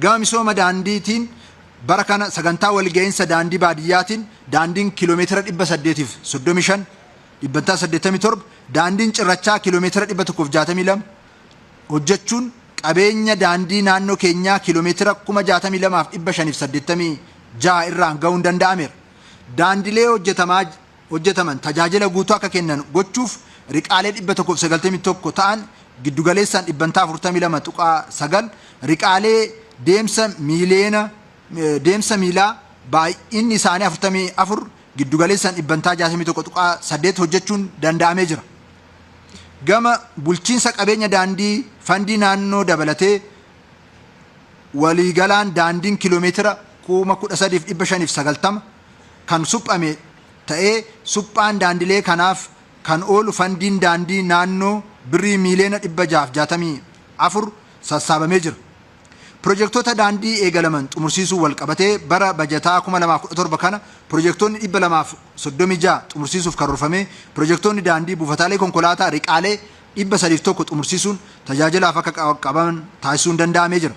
Gama misooma daandiitiin bara kana sagantaa walga'iinsa daandii baadiyyaatiin daandiin kiiloomeetira 835 87%, daandiin cirrachaa kiiloomeetira 162 hojjechuun qabeenya daandii naannoo keenyaa kiiloomeetira 62,586 irraan ga'uun danda'ameera. Daandilee hojjetaman tajaajila guutuu akka kennan gochuuf riqaalee 191 ta'an giddugaleessaan 42.9%, riqaalee deemsa miiliyoona deemsa miilaa baay'inni isaanii 44 giddugaleessaan 61.8% hojjechuun danda'amee jira. Gama bulchiinsa qabeenya daandii fandii naannoo dabalatee waliigalaan daandiin kiiloomeetira 13,590 kan suphame ta'ee, suphaan daandilee kanaaf kan oolu fandiin daandii naannoo birrii miiliyoona 664 sassaabamee jira. Pirojektoota daandii eegalaman xumursiisuu wal qabatee bara bajataa 2017 kana pirojektoonni 236 xumursiisuuf karoorfamee, pirojektoonni daandii, buufataalee konkolaataa, riqaalee 301 xumursiisuun tajaajilaaf akka qabaman taasisuun danda'amee jira.